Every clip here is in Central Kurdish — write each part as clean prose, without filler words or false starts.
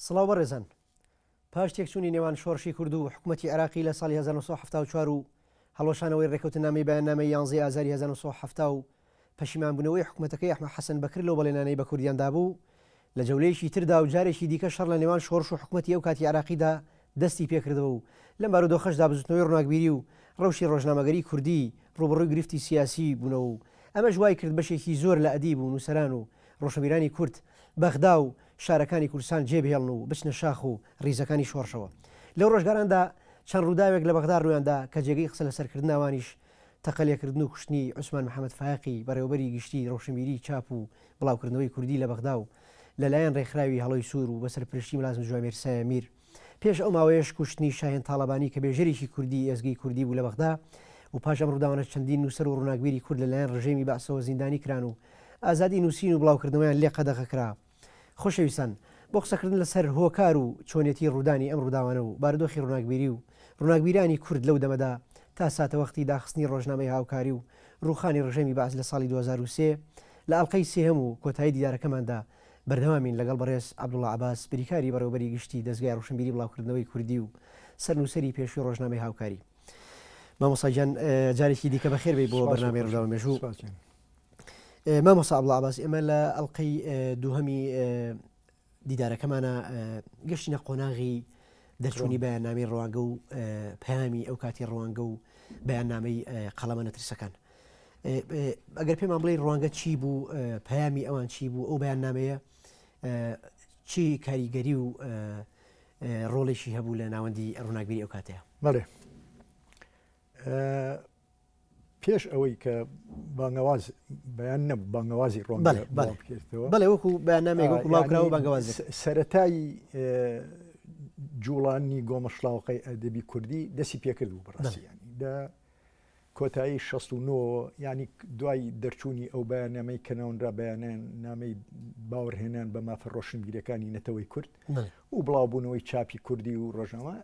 سڵاو بەڕێزان. پاش تێکچوونی نێوان شۆڕشی کورد و حکومەتی عێراقی لە ساڵی 1974 و هەڵوەشانەوەی ڕێکەوتنامەی بەیاننامەی یانزەی ئازاری 1970 و پەشیمانبوونەوەی حکومەتەکەی ئەحمەد حەسەن بەکر لەو بەڵێنانەی بە کوردیان دابوو لە جەولەیەکی تردا و جارێکی دیکە شەڕ لە نێوان شۆڕش و حکومەتی ئەو کاتی عێراقیدا دەستی پێکردەوە و لەم بارودۆخەشدا بزوتنەوەی ڕوناکبیری و ڕەوشی ڕۆژنامەگەری کوردی ڕووبەڕووی گرفتی سیاسی بوونەوە و ئەمەش وای کرد بەشێکی زۆر لە ئەدیب و نووسەران و ڕۆشنبیرانی کورد بەغدا و شارەکانی کوردستان جێبهێڵن و بچنە شاخ و ڕیزەکانی شۆڕشەوە. لەو ڕۆژگاراندا چەند ڕووداوێک لە بەغدا ڕوویاندا کە جێگەی قسە لەسەرکردن ئەوانیش تەقە لێکردن و کوشتنی عوسمان محەمەد فایەقی بەڕێوەبەری گشتیی ڕۆشنبیریی چاپ و بڵاوکردنەوەی کوردی لە بەغدا و لە لایەن ڕێکخراوی هەڵۆی سوور و بە سەرپرشتی ملازم جوامێر سایەمیر پێش ئەو ماوەیەش کوشتنی شاهێن تاڵەبانی کە بێژەرێکی کوردی ئێزگەی کوردی بوو لە بەغدا و پاش ئەم ڕووداوانە چەندین نووسەر و ڕووناکبیری کورد لە لایەن ڕژێمی بەعسەوە زیندانی کران و ئازادی نووسین و بڵاوکردنەوەیان لێ قەدەغە کرا. خۆشەویستان، بۆ قسەکردن لەسەر هۆکار و چۆنیەتی ڕوودانی ئەم ڕووداوانە و بارودۆخی ڕووناکبیری و ڕووناکبیرانی کورد لەو دەمەدا تا ساتەوەختی داخستنی ڕۆژنامەی هاوکاری و ڕووخانی ڕژێمی بەعس لە ساڵی 2003 لە ئەڵقەی سێهەم و کۆتایی دیدارەکەماندا بەردەوامین لەگەڵ بەڕێز عەبدوڵا عەباس بریکاری بەڕێوەبەری گشتی دەزگای ڕۆشنبیری بڵاوکردنەوەی کوردی و سەرنووسەری پێشووی ڕۆژنامەی هاوکاری. مامۆستا گیان جارێکی دیکە بەخێر بێی بۆ بەرنامەی ڕووداوی مێژوو. مامۆستا عەبدوڵا عەباس ئێمە لە ئەڵلقەی دووهەمی دیدارەکەمانە گەشتینە قۆناغی دەرچوونی بەیاننامەی ڕوانگە و پەیامی ئەو کاتی ڕوانگە و بەیاننامەی قەڵەمە نەترسەکان. ئەگەر پێمان بڵێ ڕوانگە چی بوو پەیامی ئەوان چی بوو ئەو بەیاننامەیە چی کاریگەری و ڕۆڵێکی هەبوو لە ناوەندی ڕووناکبیری ئەو کاتەیە؟ بەڵێ پێش ئەوەی کە بانگەواز بەیان نەبوو بانگەوازی ڕۆن بکرێتەوە بەڵێ وەکو بەیاننامەیەک وەکو بڵاوکراوە بانگەواز سەرەتای جوڵانی گۆمەشڵاوقەی ئەدەبی کوردی دەستی پێکرد بوو بەڕاستی ینی لە کۆتایی 69 ینی دوای دەرچوونی ئەو بەیاننامەی کە ناونرا بەیاننامەی باوەڕهێنان بە مافە ڕۆشنبیرەکانی نەتەوەی کورد و بڵاوبوونەوەی چاپی کوردی و ڕۆژنامە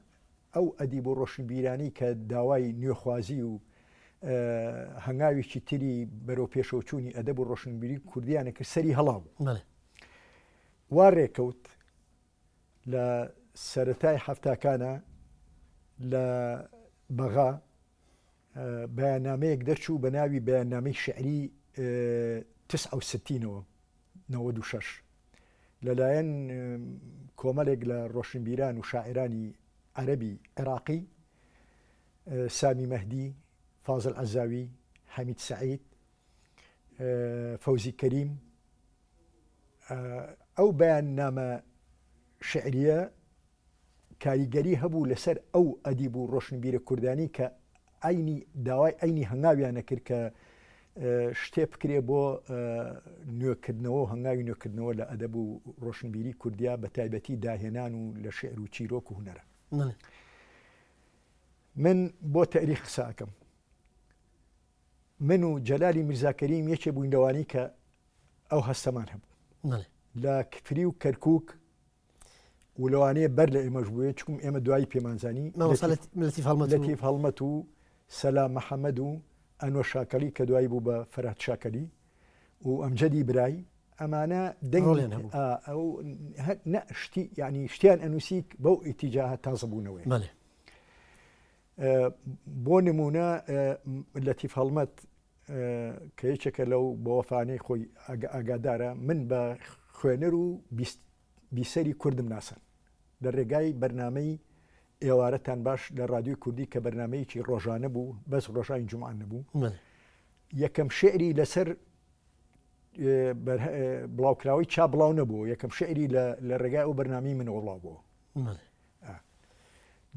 ئەو ئەدیب و ڕۆشنبیرانەی کە داوای نوێخوازی و هەنگاوێکی تری بەرەو پێشەوەچوونی ئەدەب و ڕۆشنبیری کوردیانە کرد سەری هەڵا بوو. وا ڕێکەوت لە سەرەتای حەفتاکانە لە بەغا بەیاننامەیەک دەرچوو بە ناوی بەیاننامەی شعری تسعە و ستینەوە 96 لەلایەن کۆمەلێک لە ڕۆشنبیران و شاعرانی عەرەبی عێراقی سامی مەهدی، فازل عەزاوی، حەمید سەعید، فەوزی کەریم ئەو بەیاننامە شعریە کاریگەری هەبوو لەسەر ئەو ئەدیب و ڕۆشنبیرە کوردانی کە عەینی داوای عەینی هەنگاویان ئەکرد کە شتێ بکرێ بۆ نوێکردنەوە و هەنگاوی نوێکردنەوە لە ئەدەب و ڕۆشنبیری کوردیا بە تایبەتی داهێنان و لە شعر و چیرۆک و هونەرە. من بۆ تەریخ قسە ئەکەم. من و جەلالی میرزا کەریم یەکێ بووین لەوانەی کە ئەو هەستەمان هەبوو. لە کفری و کەرکووک و لەوانەیە بەر لە ئێمەش بووێ چکم ئێمە دوایی پێمانزانی لەتیف هەڵمەت و سەلام محەممەد و ئەنوە شاکەلی کە دوایی بوو بە فەرات شاکەلی و ئەمجەدی برای ئەمانە دەنگیان هەبوو ئەو شتی ینی شتیان ئەنووسی بەو ئیتیجاهە تازە بوونەوەی بۆ نمونە لەتیف هەڵمەت کە یەکێکە لەو بەوەفانەی خۆی ئاگادارە من بە خوێنەر و بیسەری کوردم ناسن لە ڕێگای بەرنامەی ئێوارەتان باش لە رادیۆی کوردی کە بەرنمەیەکی ڕۆژانە بوو بەس ڕۆژانی جومان نەبوو یەکەم شعری لەسەر بڵاوکراوەی چا بڵاو نەبوو یەکەم شعری لە ڕێگای ئەو بەرنامی منەوە بڵاو بووە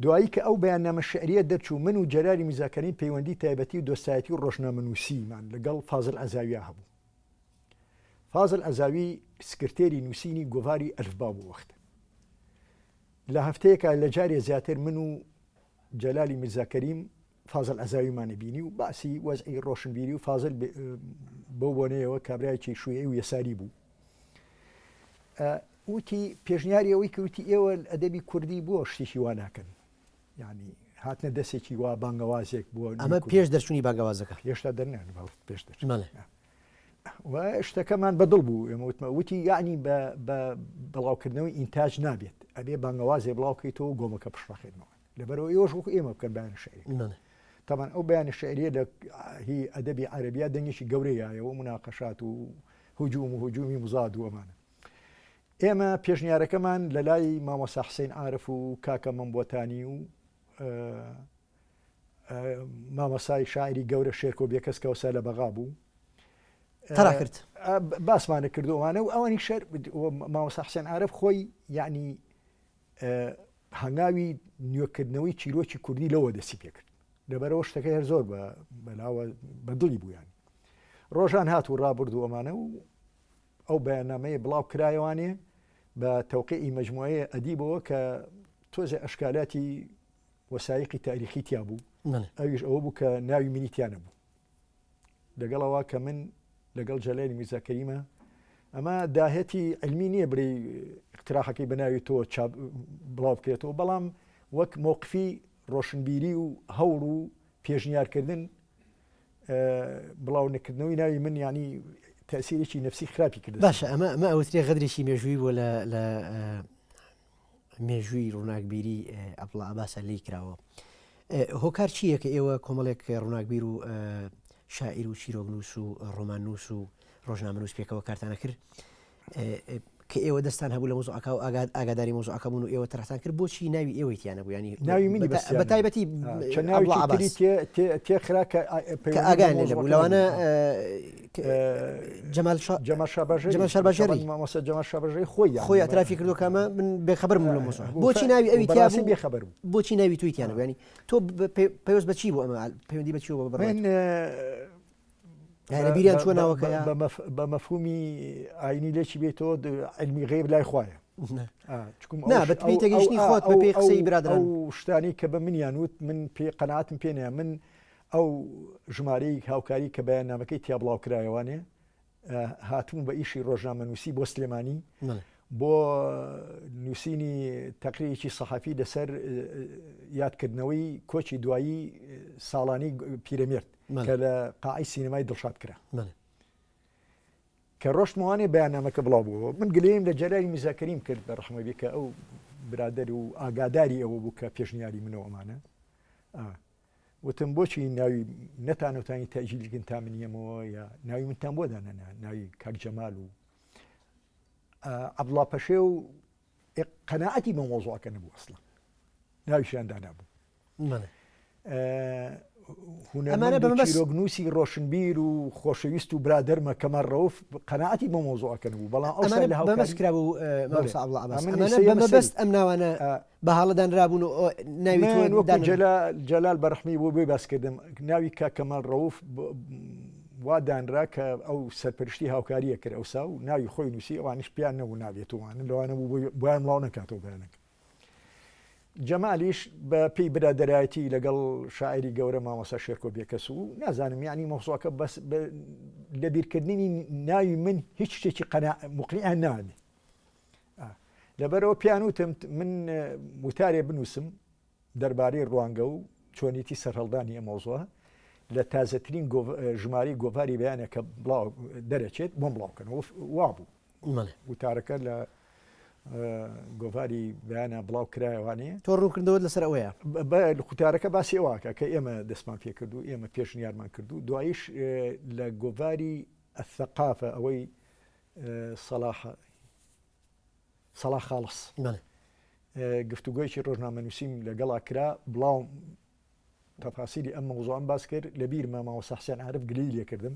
دوایی کە ئەو بەیاننامە شیعرییە دەرچوو، من و جەلالی میرزا کەریم پەیوەندی تایبەتی و دۆستایەتی و ڕۆژنامەنووسیمان لەگەڵ فازل عەزاویا هەبوو. فازل عەزاوی سکرتێری نووسینی گۆڤاری ئەلفبا بوو وەخت. لە هەفتەیەکا لە جارێ زیاتر من و جەلالی میرزا کەریم فازل عەزاویمان بینی و باسی وەزعی ڕۆشنبیری و فازل بەو بۆنەیەوە کابرایەکی شویعی و یەساری بوو. وتی پێشنیاری ئەوەی کە وتی ئێوە ئەدەبی کوردی بۆ شتێکی وا ناکەن یعنی هاتنە دەستێکی وا بانگەوازێک بووە ئەمە پێش دەرچوونی بانگەوازەکە هێشتا دەرنیان پێش دەرچوون. و شتەکەمان بەدڵ بوو ئێمە وتمە وتی یعنی بە بە بڵاوکردنەوەی ئینتاج نابێت ئەبێ بانگەوازێ بڵاوکەیتەوە و گۆمەکە پشڕەخێنەوە لەبەرەوە ئێوەش وەکو ئێمە بکەن بەیانە شعری تەمان ئەو بەیانە شعریە لە هی ئەدەبی عەربیا دەنگێکی گەورەی یایەوە مناقەشات و هجوم و هجومی مزاد و ئەمانە ئێمە پێشنیارەکەمان لە لای مامۆستا حسین عارف و کاکە مەمبۆتانی و مامۆستای شاعری گەورە شێرکۆ بێکەس کە ئەوسا لە بەغا بوو تەرا کرد باسمانە کردوانە و ئەوانی شەر مامۆستا حسێن عارف خۆی یعنی هەنگاوی نوێکردنەوەی چیرۆکی کوردی لەوە دەستی پێکرد لەبەرەوە شتەکەی هەر زۆر بە بەلاوە بەدڵی بوویان ڕۆژان هات و ڕابرد و ئەمانە و ئەو بەیاننامەیە بڵاو کرایەوانێ بە تەوقیعی مەجموعەیە ئەدیبەوە کە تۆزێ ئەشکالاتی وەسایقی تاریخی تیا بوو ئەویش ئەوە بوو کە ناوی منی تیا نەبوو لەگەڵەوە کە من لەگەڵ جەلێنی میرزا کەریمە ئەمە داهێتی علمی نییە بری اقتراحەکەی بە ناوی تۆ چاپ بڵاو بکرێتەوە بەڵام وەک مۆقفی ڕۆشنبیری و هەوڵ و پێشنیارکردن بڵاو نەکردنەوەی ناوی من یانی تەسیرێکی نفسی خراپی کرد باشە ئەمە ئەمە ئەوترێ غەدرێکی مێژووی بۆ لە لە مێژووی ڕووناکبیری ئەبڵا ئاباسە لی کراوە هۆکار چییە کە ئێوە کۆمەڵێک ڕووناکبیر و شاعیر و چیرۆکنووس و ڕۆماننووس و ڕۆژنامەنووس پێکەوە کارتانە کرد کە ئێوە دەستان هەبوو لە مەوزوعەکە و ئاگاداری مەوزوعەکە بوون و ئێوە تەرحتان کرد بۆچی ناوی ئێوەی تیا نەبوو یانی ناوی منی بەس بە تایبەتی چەند ناوێکی تری تێ خرا کە کە ئاگایان لێ نەبوو لەوانە جەمال جەمال شارباژێری جەمال شارباژێری مامۆستا جەمال شارباژێری خۆی خۆی اعترافی کردو کە ئەمە من بێخەبەر بووم لە مەوزوع بۆچی ناوی ئەوی تیا بوو بێخەبەر بوو بۆچی ناوی توی تیا نەبوو یانی تۆ پەیوەست بە چی بوو ئەمە پەیوەندی بە چیەوە بڕ من لە بیریان چووە ناوەکە بە مەفهومی ئاینی لێکی بێتەوە علمی غیب لای خوایە نا بە پێی تێگەیشتنی خۆت بە پێی قسەی برادەران ئەو شتانی کە بە منیان وت من پێ قەناعەتم پێ نییە من ئەو ژمارەی هاوکاری کە بەیاننامەکەی تیا بڵاو کرایەوانێ هاتبووم بە ئیشی ڕۆژنامەنووسی بۆ سلێمانی بۆ نووسینی تەقریرێکی سەحەفی لەسەر یادکردنەوەی کۆچی دوایی ساڵانی پیرەمێرد کە لە قاعی سینەمای دڵشاد کرا. کە ڕۆشتمەوانێ بەیاننامەکە بڵاو بووەوە من گلەییم لە جەلالی میرزا کەریم کرد بە ڕەحمە بێ کە ئەو برادەر و ئاگاداری ئەوە بوو کە پێشنیاری منەوە ئەمانە وتم بۆچی ناوی نەتانوتانی تەجیل کن تا من یەمەوە یا ناوی منتان بۆ دانەنا ناوی کاک جەمال و عەبدوڵا پەشێو قەناعەتی بە مۆزوعەکە نەبوو ئەسڵا ناویشیان دانابوو ئەمانە بە مەبەست چیرۆکنووسی ڕۆشنبیر و خۆشەویست و برادەرمە کەمال ڕەوف قەناعەتی بۆ مەوزوعەکە نەبوو بەڵام ئەوسا ئەمانە لە بە هاوکاری مەبەست کرابوو مامۆستا بەڵێ عەبدوڵا عەباس ئەمن ئەمانە ئێستا بە یەمە مەبەست سەری ئەم ناوانە بە هەڵە دانرابوون و ناوی تۆ من وەکو دانرا جەلال جەلال بەڕەحمی بۆ بۆی باس کردم ناوی کاک کەمال ڕەوف وا دانرا کە ئەو سەرپەرشتی هاوکاریە کرد ئەوسا و ناوی خۆی نووسی ئەوانیش پێیان نەبوو نابێت و ئەوانە لەوانە بوو بۆیان بڵاو نەکاتەوە بەیانەکە جەمالیش بە پێی برادەرایەتی لەگەڵ شاعیری گەورە مامۆستا شێرکۆ بێکەس و نازانم یانی مەوزوعەکە بەس لە بیرکردنی ناوی من هیچ شتێکی قەنا مقنیان نابێ لەبەرەوە پیان وتم من وتارێ بنووسم دەربارەی ڕوانگە و چۆنیتی سەرهەڵدانی ئەم مەوزوعە لە تازەترین ژمارەی گۆڤاری بەیانە کە بڵاو دەرەچێت بۆم بڵاوکەنەوە وابوو وتارەکە لە گۆڤاری بەیانە بڵاو کرایەوانێ. تۆ ڕوونکردنەوەت لەسەر ئەوەیە؟ وتارەکە باسی ئەوە کە ئێمە دەستمان پێکرد و ئێمە پێشنیارمان کرد و دواییش لە گۆڤاری الثقافە ئەوەی سەڵاح سەڵاح خاڵس گفتوگۆیەکی ڕۆژنامەنووسیم لەگەڵا کرا بڵاو تەفاسیلی ئەم مەوزوعەم باس کرد لە بیرمە مامۆستا حسێن عارف گلەیی لێ کردم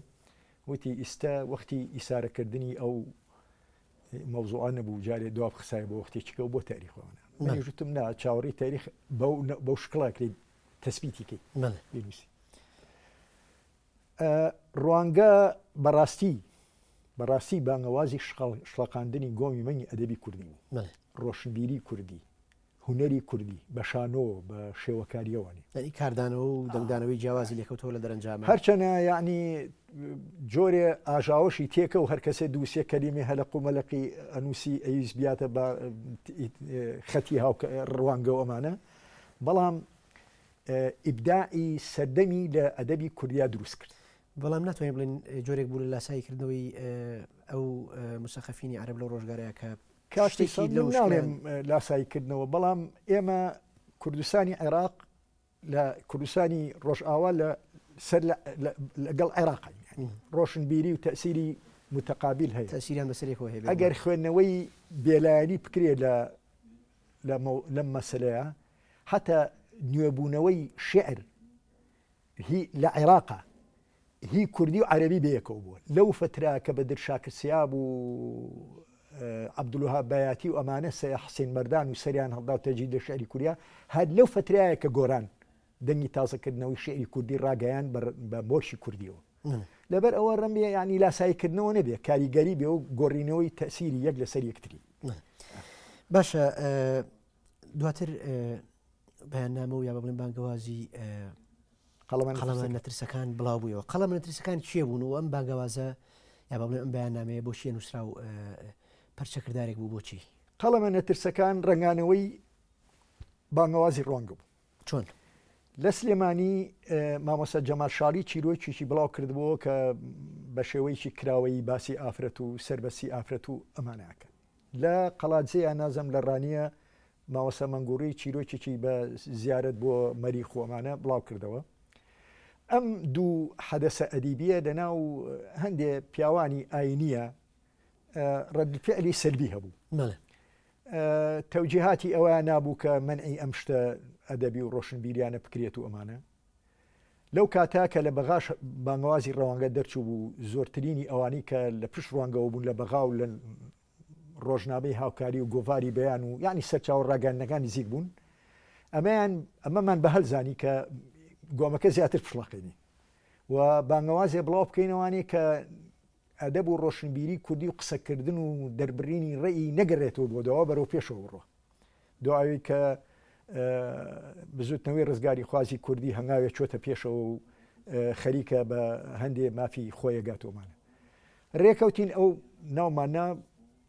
وتی ئیستە وەختی ئیسارەکردنی ئەو مەوزوعە نەبوو جارێ دوا بخسایە بۆ وەختێکیکە و بۆ تاریخەوەە منیش وتم نا چاوەڕێی تاریخ بەو بەو شکڵە کرێت تەسبیتی کەی بینوسی ڕوانگە بەڕاستی بەڕاستی بانگەوازی شڵەقاندنی گۆمی مەنگی ئەدەبی کوردی بوو ڕۆشنبیری کوردی هونەری کوردی بە شانۆ بە شێوەکارییەوە نی. یانی کاردانەوە و دەنگدانەوەی جیاوازی لێکەوتەوە لە دەرەنجاما. هەرچەنە یانی جۆرێ ئاژاوەشی تێکە و هەرکەسێ دووسێ کەلیمەی هەلەق و مەلەقی ئەنووسی ئەویست بیاتە بە خەتی هاوکە ڕوانگە و ئەمانە بەڵام ئیبداعی سەردەمی لە ئەدەبی کوردیا دروست کرد. بەڵام ناتوانین بڵێن جۆرێک بوو لە لاسایی کردنەوەی ئەو مسەخەفینی عەرەب لەو ڕۆژگارەیە کە شتێکی لەو ناڵێم لاسایی کردنەوە بەڵام ئێمە کوردستانی عێراق لە کوردستانی ڕۆژئاوا لە سەر لەگەڵ عێراق ڕۆشنبیری و تەسیری متقابل هەیە تەسیریان بەسەرێکەوە هەیە ئەگەر خوێندنەوەی بێلایەنی بکرێ لە لەم مەسلەیە حتا نوێبوونەوەی شعر هی لە عێراقا هی کوردی و عەرەبی بەیەکەوە بووە لەو فترە کە بەدر شاکر سیاب و عەبدولوهاب بەیاتی و ئەمانە سەیە حسین مەردان و سەریان هەڵدا و تەجدید لە شعری کوریا هەر لەو فترایە کە گۆران دەنگی تازەکردنەوەی شعری کوردی ڕاگەیان بە مۆرشی کوردیەوە لەبەر ئەوە ڕەنبێ ینی لاساییکردنەوە نەبێ کاریگەری بێ و گۆڕینەوەی تەسیری یەک لەسەر یەکتری باشە دواتر بەیاننامە و یا بە بڵێن بانگەوازی قەڵەمە نەترسەکان بڵاو بوویەوە قەڵەمە نەترسەکان کێ بوون و ئەم بانگەوازە یا بە بڵێن ئەم بەیاننامەیە بۆ چیە نووسرا و پەرچەکردارێک بوو بۆچی؟ قەڵەمە نەترسەکان ڕەنگانەوەی بانگەوازی ڕوانگە بوو. چۆن؟ لە سلێمانی مامۆستا جەمال شاڵی چیرۆکێکی بڵاو کردبووەوە کە بە شێوەیەکی کراوەیی باسی ئافرەت و سەربەستی ئافرەت و ئەمانە ئەکات. لە قەڵادزێ یا نازم لە ڕانیە مامۆستا مەنگوڕی چیرۆکێکی بە زیارەت بۆ مەریخ و ئەمانە بڵاو کردەوە. ئەم دوو حەدەسە ئەدیبیە لە ناو هەندێ پیاوانی ئاینیە ڕەد فعلی سەلبی هەبوو. تەوجیهاتی ئەوەیان نابوو کە مەنعی ئەم شتە ئەدەبی و ڕۆشنبیریانە بکرێت و ئەمانە. لەو کاتە کە لە بەغاش بانگەوازی ڕەوانگە دەرچوو بوو، زۆرترینی ئەوانەی کە لە پشت ڕوانگەوە بوون لە بەغا و لە ڕۆژنامەی هاوکاری و گۆڤاری بەیان و یانی سەرچاوە ڕاگەیاندنەکان نزیک بوون، ئەمەیان ئەمەمان بە هەل زانی کە گۆمەکە زیاتر پشڵەقێنین و بانگەوازێ بڵاو بکەینەوانێ کە ئەدەب و ڕۆشنبیری کوردی و قسەکردن و دەربڕینی ڕێی نەگەرێتەوە بۆ دوا بەرەو پێشەوە بڕوا. دوای کە بزوتنەوەی ڕزگاریخوازی کوردی هەنگاوێ چۆتە پێشەوە و خەریکە بە هەندێ مافی خۆی گاتۆمانە ڕێکەوتین ئەو ناوماننا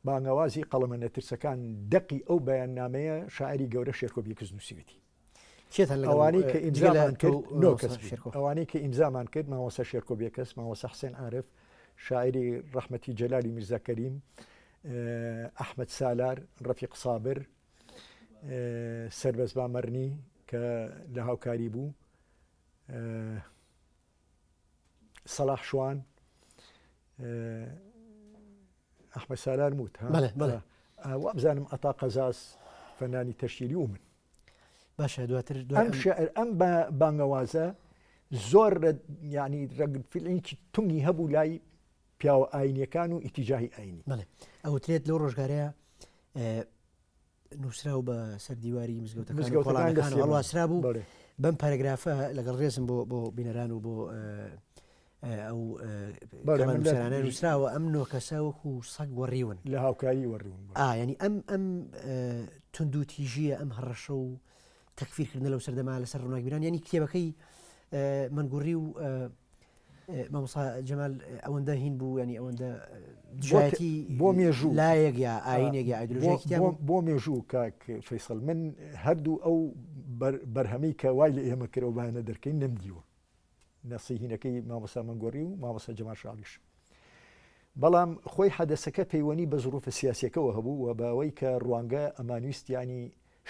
بانگەوازی قەڵەمە نەترسەکان دەقی ئەو بەیاننامەیە شاعری گەورە شێرکۆ بێکەس نووسیوێتی. ئەوانەی کە ئیمزامان کرد نۆ کەس ئەوانەی کە ئیمزامان کرد مامۆستا شێرکۆ بێکەس مامۆستا حسێن عارف شاعری ڕەحمەتی جەلالی میرزا کەریم ئەحمد سالار ڕەفیق سابر سەربەست بامەرنی کە لە هاوکاری بوو سەلاح شوان ئەحمد سالار موت وابزانم عەتا قەزاز فەنانی تەشکیلی و من باشە دواتر ئەم شعر ئەم بانگەوازە زۆر ینی ڕەگفلینکی تونگی هەبوو لای پیاوە ئاینیەکان و ئیتیجاهی ئاینی بەڵێ ئەوترێت لەو ڕۆژگارەیە نووسراو بە سەر دیواری مزگەوتەکان هەڵواسرا بوو بەم پەرگرافە لەگەڵ ڕێزم بۆ بۆ بینەران و بۆ ئەو نووسەرانە نووسراوە ئەم نۆ کەسە وەکو سەگ وەڕیون لە هاوکاری وەڕیون ینی ئەم ئەم توندوتیژیە ئەم هەڕەشە و تەکفیرکردنە لەو سەردەما لەسەر ڕووناکبیران ینی کتێبەکەی مەنگوڕی و مامۆستا جەمال ئەوەندە هین بوو ینی ئەوەندە دژایەتی بۆ مێژوو لایەک یا ئاینێک یا ئایدۆلۆژیایەکی تیا بوو؟ بۆ مێژوو کاک فەیسەڵ من هەردوو ئەو بەرهەمەی کە وای لە ئێمە کرد ئەو بایانە دەرکەین نەمدیوە نەسیهینەکەی مامۆستا مەنگۆڕی و مامۆستا جەمال شاڵیش بەڵام خۆی حەدەسەکە پەیوەنی بە زروفە سیاسیەکەوە هەبوو و بەوەی کە ڕوانگە ئەمانویست ینی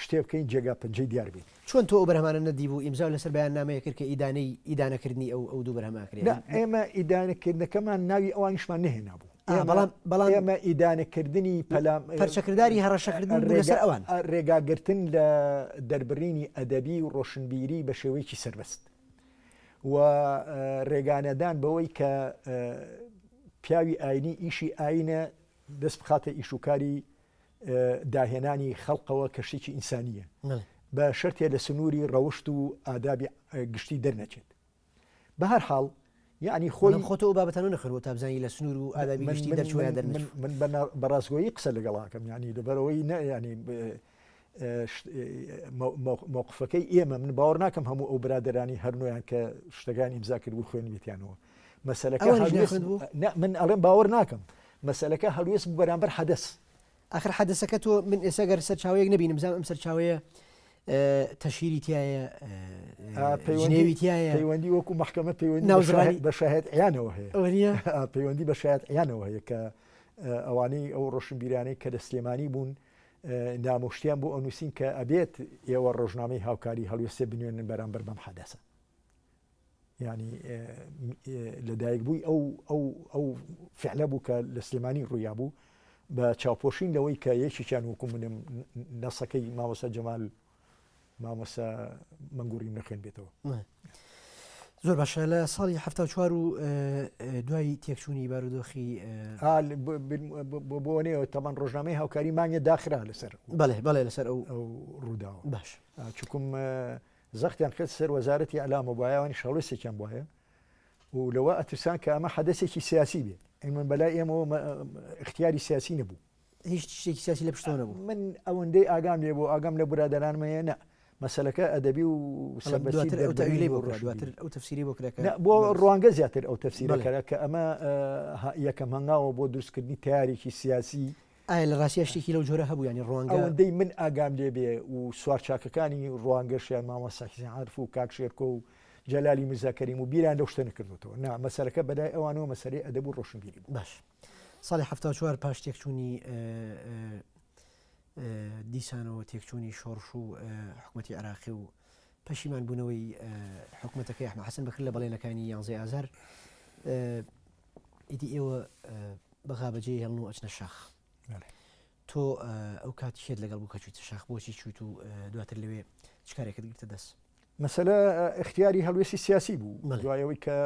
شتێ بکەین جێگا پەنجەی دیار بین. چۆن تۆ ئەو بەرهەمانە نەدیبوو ئیمزاو لەسەر بەیاننامەیەک کرد کە ئیدانەی ئیدانەکردنی ئەو ئەو دوو بەرهەمە ئەکرێ؟ نا ئێمە ئیدانەکردنەکەمان ناوی ئەوانیشمان نەهێنابوو. ئا بەڵام بەڵام ئێمە ئیدانەکردنی پەلام پەرچەکرداری هەڕەشەکردن بوو لەسەر ئەوان. ڕێگاگرتن لە دەربڕینی ئەدەبی و ڕۆشنبیری بە شێوەیەکی سەربەست و ڕێگانەدان بەوەی کە پیاوی ئاینی ئیشی ئاینە دەست بخاتە ئیشوکاری داهێنانی خەڵقەوە کە شتێکی ئینسانییە بە شەرتێ لە سنووری ڕەوشت و ئادابی گشتی دەرنەچێت بە هەر حاڵ یعنی خۆی خۆتۆ ئەو بابەتانە نەخوێندووە تا بزانی لە سنوور و ئادابی گشتی دەرچووە یا دەرنەچوو من بە ڕاستگۆیی قسە لەگەڵاکەم یعنی لەبەرەوەی نە یعنی مەوقفەکەی ئێمە من باوەڕ ناکەم هەموو ئەو برادەرانی هەرنویان کە شتەکان ئیمزا کرد بوو خوێنویتیانەوە مەسەلەکە من ئەڵێم باوەڕ ناکەم مەسەلەکە هەڵوێست بوو بەرامبەر حەدەس. ئاخر حەدەسەکە تۆ من ئێستا گەر سەرچاوەیەک نەبینم بزانم ئەم سەرچاوەیە. تەشهیری تایە جنێوی تایە پەیوەندی وەکو مەحکەمە پەیوەندی بە شاهد عیانەوە هەیە پەیوەندی بە شاهد عیانەوە هەیە کە ئەوانەی ئەو ڕۆشنبیرانەی کە لە سلێمانی بوون نامۆشتیان بۆ ئەنووسین کە ئەبێت ئێوە ڕۆژنامەی هاوکاری هەڵوێستێ بنوێنن بەرامبەر بەم حەدەسە. یانی لەدایک بووی ئەو ئەو ئەو فعلە بوو کە لە سلێمانی ڕوویا بوو بە چاوپۆشین لەوەی کە یەکێکیان وەکو منم نەسەکەی مامۆستا جەمال مامۆستا مەنگوڕیم نەخوێن بێتەوە. زۆر باشە لە ساڵی ه چوار و دوای تێکچوونی بارودۆخی بۆ نێوە تەمان ڕۆژنامەی هاوکاری مانگە داخرا لەسەر بەڵێ بەڵێ لەسەر ئەو ئەو ڕووداوە باش چکم زەختیان خست سەر وەزارەتی ئیعلام و بایە ئەوانیش هەڵوێستێکیان بوایە و لەوە ئەترسان کە ئەمە حەدەسێکی سیاسی بێ ئەی من بەلای ئێمەوە ئیختیاری سیاسی نەبوو. هیچ شتێکی سیاسی لە پشتەوە نەبوو. من ئەوەندەی ئاگام لێ بوو ئاگام لە برادەرانم هەیە نا مەسەلەکە ئەدەبی و سەربەستی دواتر ئەو تەئویلەی بۆ کرا دواتر ئەو تەفسیرەی بۆ کرا کە نا بۆ ڕوانگە زیاتر ئەو تەفسیرە کرا کە ئەمە یەکەم هەنگاوە بۆ دروستکردنی تەیارێکی سیاسی ئایا لە ڕاستیا شتێکی لەو جۆرە هەبوو یانی ڕوانگە؟ ئەوەندەی من ئاگام لێ بێ و سوارچاکەکانی ڕوانگەش یان مامۆستا حسێن عارف و کاک شێرکۆ و جەلالی میرزا کەریم و بیریان لەو شتە نەکردۆتەوە. نا، مەسەلەکە بەلای ئەوانەوە مەسەلەی ئەدەب و ڕۆشنبیری بوو. باش. ساڵی 74 پاش تێکچوونی دیسانەوە تێکچوونی شۆڕش و حکومەتی عێراقی و پەشیمان بوونەوەی حکومەتەکەی ئەحمەد حەسەن بەکر لە بەڵێنەکانی یانزەی ئازار ئیدی ئێوە بەغا بەجێ هێڵن و ئەچنە شاخ. تۆ ئەو کات کێت لەگەڵ بوو کە چوویتە شاخ بۆچی چوویت و دواتر لەوێ چ کارێکت گرتە دەست؟ مەسەلە ئیختیاری هەڵوێستی سیاسی بوو دوای ئەوەی کە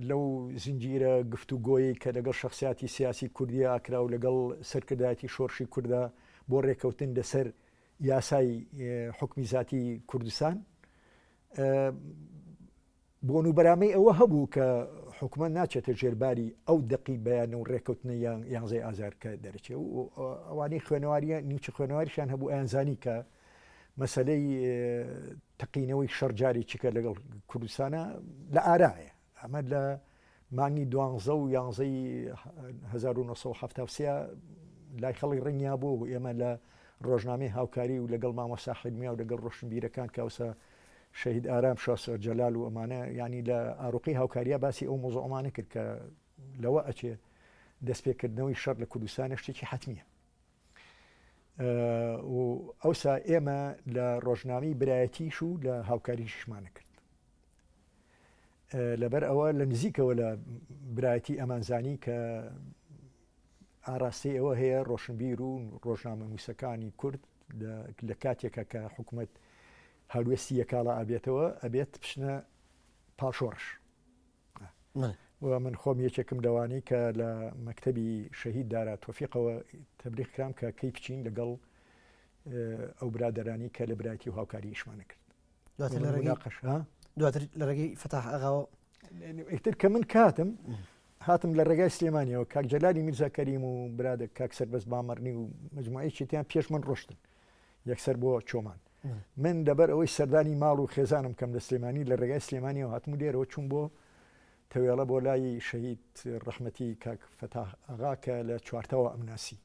لەو زنجیرە گفتوگۆیەی کە لەگەڵ شخصیاتی سیاسی کوردی ئاکرا و لەگەڵ سەرکردایەتی شۆرشی کووردا بۆ ڕێککەوتن لەسەر یاسای حکمی زاتی کوردستان بۆن و بەرامەی ئەوە هەبوو کە حکومەت ناچێتە ژێر باری ئەو دەقی بەیانە و ڕێککەوتنە یانزەی ئازار کە دەرەچێ و ئەوانەی خوێنەواریە نیمچە خوێنەواریشیان هەبوو ئەیانزانی کە مەسەلەی تەقینەوەی شەڕ جارێکیکە لەگەڵ کوردستانە لە ئارایە ئەمە لە مانگی دوانزە و یانزەی 1970 لای خەڵک ڕنگیا بوو و ئێمە لە ڕۆژنامەی هاوکاری و لەگەڵ مامۆستا حلمیا و لەگەڵ ڕۆشنبیرەکان کاوسە شەهید ئارام شاسوار جەلال و ئەمانە یانی لە ئاروقەی هاوکاریا باسی ئەو مەوزوعەمانە کرد کە لەوە ئەچێ دەستپێکردنەوەی شەڕ لە کوردستانە شتێکی حەتمیە و ئەوسا ئێمە لە ڕۆژنامەی برایەتیش و لە هاوکاریشمانە کرد لەبەر ئەوە لە نزیکەوە لە برایەتی ئەمانزانی کە ئاراستەی ئەوە هەیە ڕۆشنبیر و ڕۆژنامەنووسەکانی کورد لە کاتێکە کە حکوومەت هەڵوێستی یەکاڵا ئەبێتەوە ئەبێت بچنە پاڵ شۆڕش و من خۆم یەکێکم لەوانەی کە لە مەکتەبی شەهید دارا تۆفیقەوە تەبلیغ کرام کە کەی بچین لەگەڵ ئەو برادەرانی کە لە برایەتی و هاوکاری ئیشمانە کرد دواتر لە ڕێگەی دواتر لە ڕێگەی فەتاح ئاغاوە ئیتر کە من کاتم هاتم لە ڕێگای سلێمانیەوە کاک جەلالی میرزا کەریم و برادە کاک سەربەست بامەڕنی و مجموعەیەکیان پێش من ڕۆشتن یەکسەر بۆ چۆمان من لەبەر ئەوەی سەردانی ماڵ و خێزانم کەم لە سلێمانی لە ڕێگای سلێمانیەوە هاتم و لێرەوە چوون بۆ تەوێڵە بۆ لای شەهید ڕەحمەتی کاک فەتاح ئاغا کە لە چوارتەوە ئەمناسی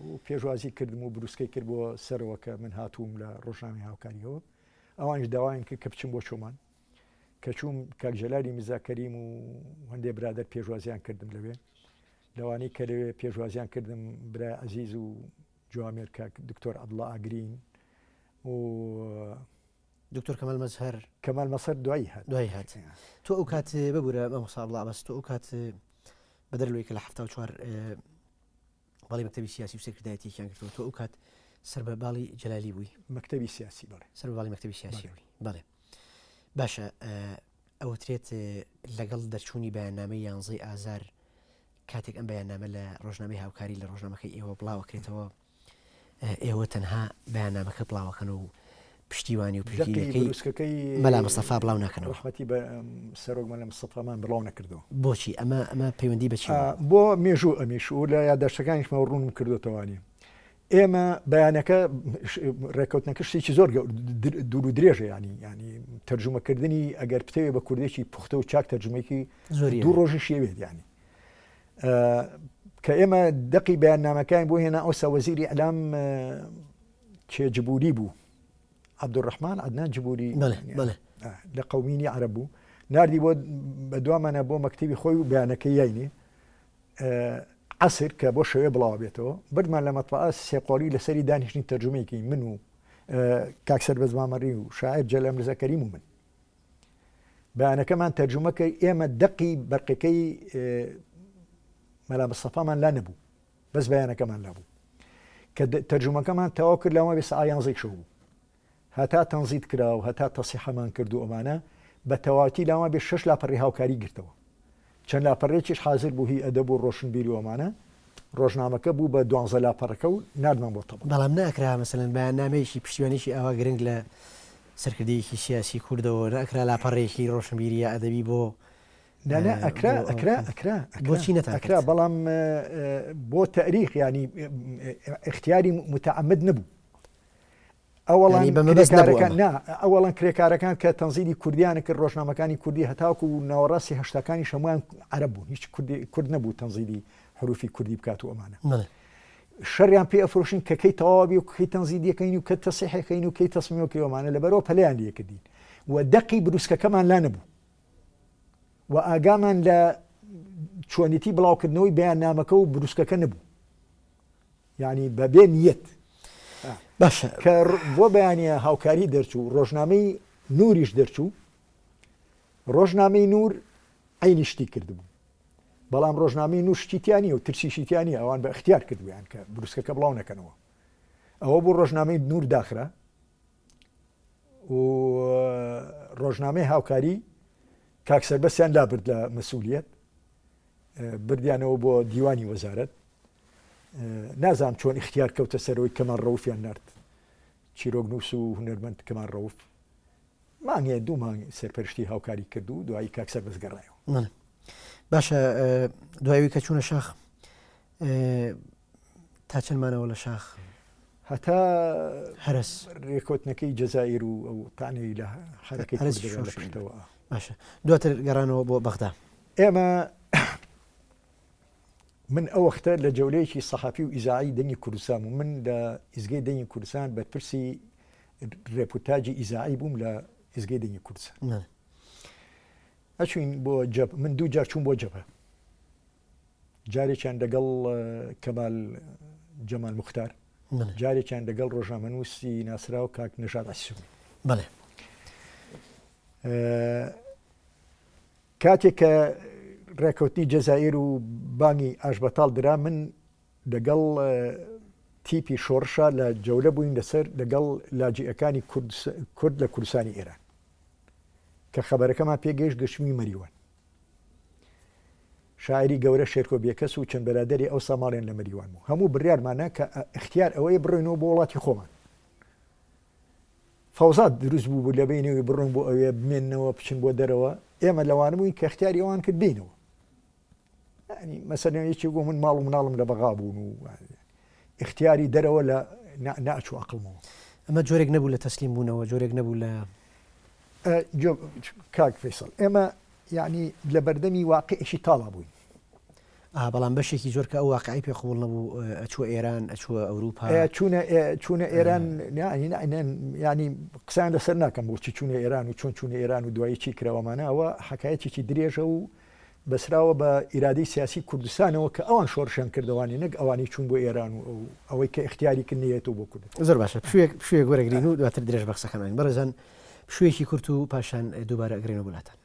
و پێشوازی کردم و بروسکەی کرد بۆ سەرەوە کە من هاتووم لە ڕۆژنامەی هاوکاریەوە ئەوانش داوایان کرد کە بچم بۆ چۆمان کە چووم کاک جەلالی میرزا کەریم و هەندێ برادەر پێشوازیان کردم لەوێ لەوانەی کە لەوێ پێشوازیان کردم برای عەزیز و جوامێر کاک دکتۆر عەبدوڵا ئاگرین و دکتۆر کەمال مەزهەر. کەمال مەزهەر دوایی هات. دوایی هات. تۆ ئەو کات ببورە مامۆستا عەبدوڵا عەباس تۆ ئەو کات بەدەر لەوەی کە لە 74 باڵی مەکتەبی سیاسی و سەرکردایەتیەکیان گرتەوە تۆ ئەو کات سەر بە باڵی جەلالی بووی؟ مەکتەبی سیاسی بەڵێ. سەر بە باڵی مەکتەبی سیاسی بووی بەڵێ. باشە ئەوترێت لەگەڵ دەرچوونی بەیاننامەی یانزەی ئازار کاتێک ئەم بەیاننامە لە ڕۆژنامەی هاوکاری لە ڕۆژنامەکەی ئێوە بڵاوەکرێتەوە ئێوە تەنها بەیاننامەکە بڵاوەکەن و پشتیوانی و پشتگیریەکەی مەلا مستەفا بڵاو ناکەنەوە. ڕەحمەتی بە سەرۆک مەلا مستەفامان بڵاو نەکردەوە. بۆچی؟ ئەمە ئەمە پەیوەندی بە چیوە؟ بۆ مێژوو ئەمیش و لە یادداشتەکانیشمەوە ڕوونم کردۆتەوانی ئێمە بەیانەکە ڕێککەوتنەکە شتێکی زۆر دوور و درێژە ینی ینی تەرجومەکردنی ئەگەر بتەوێ بە کوردێکی پوختە و چاک تەرجمەیەکی دوو ڕۆژی شێوێت ینی کە ئێمە دەقی بەیاننامەکان بۆ هێنا ئەوسا وەزیری ئەلام کێ جبوری بوو عەبدولڕەحمان عەدنان جبوری لە قەومینی عەرەب بوو ناردی بۆ بە دوامانە بۆ مەکتەبی خۆی و بەیانەکەی یاینێ عەسر کە بۆ شەوێ بڵاوە بێتەوە بردمان لە مەتبەعە سێقۆڵی لەسەری دانیشتین تەرجومەیەکی من و کاک سەربەز مامەڕی و شاعر جەلال مرزا کەریم و من بەیانەکەمان تەرجومە کرد ئێمە دەقی بەرقەکەی مەلا مستەفامان لا نەبوو بەس بەیانەکەمان لابوو کە تەرجومەکەمان تەواو کرد لاوە بێ سەعات یانزەی شەو بوو هەتا تەنزیت کرا و هەتا تەسیحەمان کرد و ئەمانە بە تەواوەتی لاوە بێ شەش لاپەڕی هاوکاری گرتەوە چەند لاپەڕێکیش حازر بوو هی ئەدەب و ڕۆشنبیری و ئەمانە ڕۆژنامەکە بوو بە دوانزە لاپەڕەکە و ناردمان بۆ تەبع. بەڵام نەئەکرا مەسەلەن بەیاننامەیەکی پشتیوانیی ئاوا گرنگ لە سەرکردەیەکی سیاسی کوردەوە نەئەکرا لاپەڕەیەکی ڕۆشنبیری یا ئەدەبی بۆ نا نا ئەکرا ئەکرا ئەکرا بۆچی نەتان ئەکرا بەڵام بۆ تەریخ ینی اختیاری متعمد نەبوو ئەوەڵان کرێکارەکان نا ئەوەڵەن کرێکارەکان کە تەنزیلی کوردیانە کرد ڕۆژنامەکانی کوردی هەتاکو و ناوەڕاستی هەشتاکانی شەموان عەرەب بوون هیچ کوردی کورد نەبوو تەنزیلی حروفی کوردی بکات و ئەمانە شەڕیان پێ ئەفرۆشین کە کەی تەواوی و کەی تەنزیدیەکەین و کە تەسیحەکەین و کەی تەسمیەکەی ئەمانە لەبەرەوە پەلیان لێکردین و دەقی بروسکەکەمان لا نەبوو و ئاگامان لە چۆنیتی بڵاوکردنەوەی بەیاننامەکە و بروسکەکە نەبوو یعنی بەبێ نیەت باشە کە بۆ بەیانە هاوکاری دەرچوو ڕۆژنامەی نوریش دەرچوو ڕۆژنامەی نور عینی شتی کردبوو بەڵام ڕۆژنامەی نور شتی تیانە و ترسیشی تیانە ئەوان بە اختیار کردویان کە بروسکەکە بڵاو نەکەنەوە ئەوە بۆ ڕۆژنامەی نور داخرا و ڕۆژنامەی هاوکاری کاک سەربەستیان لابرد لە مەسئولیەت بردیانەوە بۆ دیوانی وەزارەت نازانم چۆن اختیار کەوتە سەرەوەی کەمال ڕەوفیان نارد چیرۆکنووس و هونەرمەند کەمال ڕەوف مانگێ دوو مانگ سەرپەرشتی هاوکاری کرد و دوایی کاک سەربەست گەڕایەوە. باشە دوایوی کە چوونە شاخ تا چەند مانەوە لە شاخ؟ هەتا هەرەس رێکەوتنەکەی جەزائیر و ئەو تانەی لە حەرەکەی هەرەسی کوردەکان لە شۆڕشی پشتەوە. باشە دواتر گەڕانەوە بۆ بەغدا. ئێمە من ئەو وەختە لە جەولەیەکی سەحافی و ئیزاعی دەنگی کوردستان بووم من لە ئیزگەی دەنگی کوردستان بەرپرسی رێپورتاجی ئیزاعی بووم لە ئیزگەی دەنگی کوردستان. ئەچوین بۆ جەب من دوو جار چووم بۆ جەبهە جارێکیان لەگەڵ کەمال جەمال موختار، جارێکیان لەگەڵ ڕۆژنامەنووسی ناسراو کاک نەژاد عیسومی. بەڵێ. کاتێک کە ڕێکەوتنی جەزائیر و بانگی ئاشبەتاڵ درا من لەگەڵ تیپی شۆڕشە لە جەولە بووین لەسەر لەگەڵ لاجیئەکانی کورد لە کوردستانی ئێران کە خەبەرەکەمان پێگەیشت گەشتمی مەریوان. شاعیری گەورە شێرکۆ بێکەس و چەند بەرادەری ئەوسا ماڵیان لە مەریوان بوو. هەموو بڕیارمان نا کە ئیختیار ئەوەیە بڕۆینەوە بۆ وڵاتی خۆمان. فەوزا دروست بوو بوو لە بەینەوەی بڕۆن بۆ ئەوێ، بمێننەوە، بچن بۆ دەرەوە. ئێمە لەوانە بووین کە ئیختیاری ئەوان کرد بێینەوە. یانی مەسەلەن یەکێک بوو من ماڵ و مناڵم لە بەغا بوون و ئیختیاری دەرەوە لە ناچوو ئەقڵمەوە. ئەمە جۆرێک نەبوو لە تەسلیم بوونەوە، جۆرێک نەبوو لە. کاک فەیسەڵ ئێمە یەعنی لە بەردەمی واقیعێکی تاڵا بووین. ئا بەڵام بەشێکی زۆر کە ئەو واقیعەی پێ قبوڵ نەبوو ئەچووە ئێران، ئەچووە ئەوروپا. چوونە چوونە ئێران یانی قسەیان لەسەر ناکەم بۆچی چوونە ئێران و چۆن چوونە ئێران و دوایی چی کرا ئەمانە ئەوە حەکایەتێکی درێژە و بەسراوە بە ئیرادەی سیاسی کوردستانەوە کە ئەوان شۆڕشیان کردەوانی نەک ئەوانەی چوون بۆ ئێران و ئەو ئەوەی کە ئیختیاری کرد نەیەتەوە بۆ کوردستان. زۆر باشە پشوویەک پشوویەک وەرەگرین و دواتر درێژ بە قسەکانمان بەڕێزان پشوویەکی کورت و پاشان دووبارە ئەگرێنەوە بۆ لاتان.